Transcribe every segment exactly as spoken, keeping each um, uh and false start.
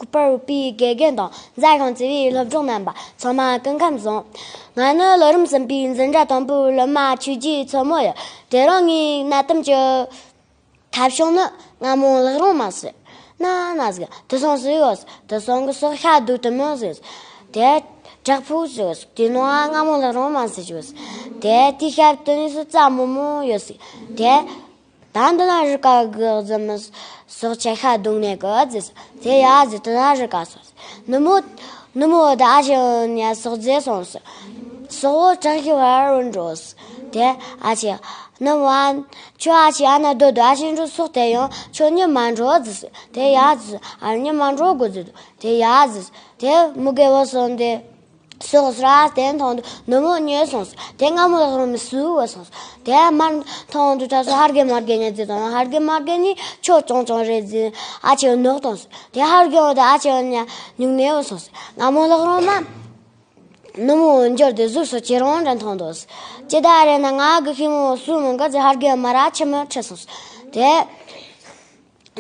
སྐུ་པར་པའི་དགེ་རྒན་དང་མཛའ་གྲོགས་བརྩེ་བའི་སློབ་སྦྱོང་རྣམ་པ་ཚང་མ་སྐུ་ཁམས་བཟང་། ང་ནི་ལོ་རིམ་གསུམ་པའི་འཛིན་གྲྭ་དང་པོའི་སློབ་མ་ཆོས་རྗེ་མཚོ་མོ་ཡིན། དེ་རིང་ངས་གནའ་གཏམ་གྱི་ཁ་བྱང་ནི་སྔ་མོ་ལག་རོང་མ་ཟེར། ན་ན་ཟིག་དུ་སོང་ཟིག་ཡོད། དུ་སོང་གི་སོག་ཤ་སྡུག་ཏུ་མི་ཟིག་དེ་བྲག་ཕུག་ཟིག་དེ་ནང་སྔ་མོ་ལག་རོང་མ་ཟེར་ཡོད། དེ་དེའི་ཤར་དུ་ནས་སུ་རྩྭ་མོ་མོ་ཡོད་ཟིག་དེ་ད་འདི་ན་རི་ཀ་གི་རྫི་མི་སོག་ཆ་ཤ་སྡུག་ནས་གི་ཟིག་དེ་ཡ་ཟིག་དུ་ན་རི་ཀ་སོག་ནུ་མོ་ནུ་མོ་ད་ཨ་ཞེ་ཡང་སོག་རྫས་སོང་ཟིག་སོག་བོ་བྲག་གི་བར་རུ་འགྲོ་ཟིག་དེ་ཨ་ཅེ་ནུ་མོ་ཨ། ཁྱོད་ཨ་ཅེ་ཨ་ན་སྡོད་དོ། ཨ་ཅེ་འགྲོ་སོག་དེ་ཡང་ཁྱོད་གཉིད་མ་འགྲོ་ཟིག་དེ་ཡ་ཟིག་ཨ་གཉིད་མ་འགྲོ་དགོས་ཟིག་དེ་ཡ་ཟིག་དེ་མུ་གེ་བོ་སོང་དེ་སོག་སྲ་དེ་མཐོང་དུ་ནུ་མོ་ཉལ་སོང་ཟིག་དེ་སྔ་མོ་ལག་རོང་མི་སུ་བ་སོང་ཟིག་དེ་མར་མཐོང་དུ་ད་སོ་ཧར་གེ་མར་གེ་ཉལ་ཟིག་དང་ཧར་གེ་མར་གེ་ནི་ཁྱོད་ཅོང་ཅོང་རེད་ཟིག་ཨ་ཅེ་ནོག་དང་ཟིག་དེ་ཧར་གེ་བ་དེ་ཨ་ཅེ་ཉ་ཉུང་ནས་བ་སོང་ཟིག་སྔ་མོ་ལག་རོང་མ། ནུ་མོ་འབྱོར་ཏེ་ཟུར་སོ་ཁྱེད་རང་འདྲ་མཐོང་དོ། ཅི་ད་རེད་ན་ང་གི་ཤི་མོ་སུ་མོ་ག་ཚེ་ཧར་གེ་མ་ར་ཆི་མོ་ཁྲི་སོང་། དེ་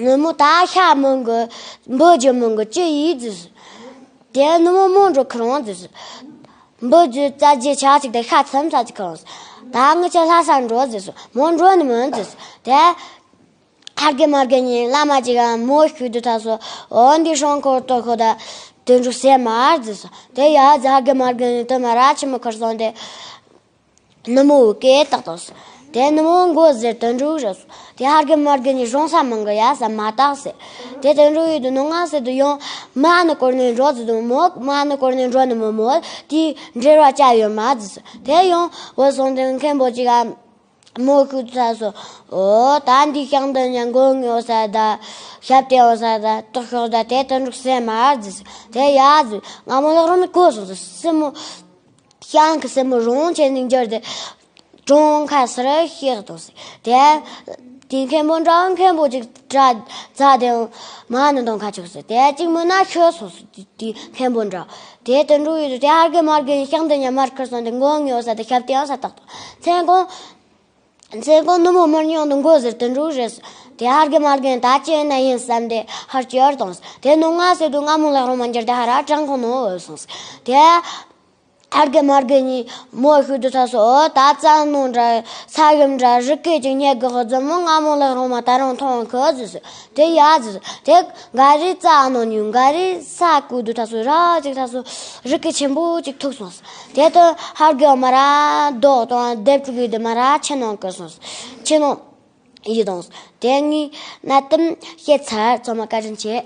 ནུ་མོ་ད་ཤ་མོ་གི་འབུ་ཇི་མོ་གི་ཅི་ཡིས་ཟིག་དེ་ནུ་མོ་མོ་འགྲོ་ཁི་རང་ཟིག་འབུ་ཇི་རྩ་ཇི་ཆ་ཅིག་དེ་ཤ་ཚམ་ས་ཅིག་ཁི་རང་ཟིག་ད་ངི་ཆ་ལྷ་ས་འགྲོ་ཟིག་མོ་འགྲོ་ནི་མོ་ཟིག་དེ། ཧར་གེ་མར་གེ་གཉིས་བླ་མ་གཅིག་ག་མོ་ཤུལ་དུ་ད་སོ། འོ་འདི་ཧྲང་ཁོར་ཏོ་ཁོ་ད་དུད་འགྲོ་སེ་མར་ཟེར་སོ། དེ་ཡ་ཟེར་ཧར་གེ་མར་གེ་གཉིས་དུ་མ་ར་ཆི་མོ་ཁར་སོང་དེ། ནུ་མོ་སྐད་བཏགས་ཏོ་སོ། དེ་ནུ་མོ་མགོ་ཟེར་དུད་འགྲོ་རེད་སོ། དེ་ཧར་གེ་མར་གེ་གཉིས་རོང་ས་མང་གི་ཡ་ས་མ་བཏགས་ཟེར། དེ་དུད་འགྲོ་ཡོད་དུ་ནུ་ང་ཟེར་དུ་ཡང་མ་ནི་སྐོར་ནས་འགྲོ་ཟེར་དུ་མོ་མ་ནི་སྐོར་ནས་འགྲོ་ནི་མོ་མོ་དེའི་འབྲེལ་བ་བཅའ་ཡོད་མ་ཟེར་སོ། དེ་ཡང་འོ་སོང་དེ་མཁན་པོ་གཅིག་ག་མོ་ཤུལ་ཚ་སོ། འོ་ད་འདི་ཤང་དུ་ཉ་མགོ་ངོ་ས་ད་ཞབས་ཏེ་འོ་ས་ད་ཏོག་ཤོག་ད་དེ་དུད་འགྲོ་སེ་མར་ཟིག་དེ་ཡ་ཟིག་སྔ་མོ་ལག་རོང་ནི་གོ་སོང་ཟིག་སྲིན་མོ་ཤང་གི་སྲིན་མོ་རོང་ཆེན་ནས་འབྱོར་ཏེ་གྲོང་ཁ་སར་གཤེགས་ཏོ་ཟིག་དེ་དེ་མཁན་པོ་འདྲ་མཁན་པོ་ཅིག་དྲ་རྫ་དེ་མ་ནི་འདོང་ཁ་ཆུག་ཟིག་དེ་གཅིག་མིན་ན་ཤོད་སོང་ཟིག་དེ་མཁན་པོ་འདྲ་དེ་དུད་འགྲོ་ཡོད་དུ་དེ་ཧར་གེ་མར་གེ་ཤང་དུ་ཉ་མར་ཁར་སོང་དེ་མགོ་ངོ་ས་དེ་ཞབས་ཏེ་འོ་ས་བཏགས་ཏོ། མཚན་གང་། མཚན་གང་ནུ་མོ་མར་མྱོང་དུ་མགོ་ཟེར་དུད་འགྲོ་རེད། དེ་ཧར་གེ་མར་གེ་ད་ཅི་ན་ཡིན་བསམ་སྟེ་ཧར་གྱི་ཡར་དང་། དེ་ནུ་ང་ཟེར་དུ་སྔ་མོ་ལག་རོང་མ་འགྱུར་ཏེ་ཧ་ར་དྲང་ཁོ་ནོ་འོད་སོང་། དེ་ཧར་གེ་མར་གེ་གཉིས་མོ་ཤུལ་དུ་ཚ་སོ། ད་རྩྭ་ནོ་འདྲ་ས་གམ་འདྲ་རི་སྐེད་ཅིག་ཉལ་གི་ཧོ་ཙམ་མོ་སྔ་མོ་ལག་རོང་མ་ད་རུང་མཐོང་གི་ཟེར་སོ། དེ་ཡ་ཟེར་སོ། དེ་ག་རེ་རྩྭ་ནོ་ཉུང་ག་རེ་ས་ཀུ་དུ་ཚ་སོ་ར་ཅིག་ཚ་སོ་རི་སྐེད་ཆེན་པོ་ཅིག་ཐུག་སོང་། དེ་དུ་ཧར་གེ་མ་ར་རྡོག་དང་སྡེབ་ཕྲུག་གི་དེ་མ་ར་ཆེ་ནང་ཀི་སོང་། ཆེ་ནང་ཡི་དང་། དེ་ངའི་གནའ་གཏམ་བཤད་ཚར། ཚང་མ་བཀའ་དྲིན་ཆེ།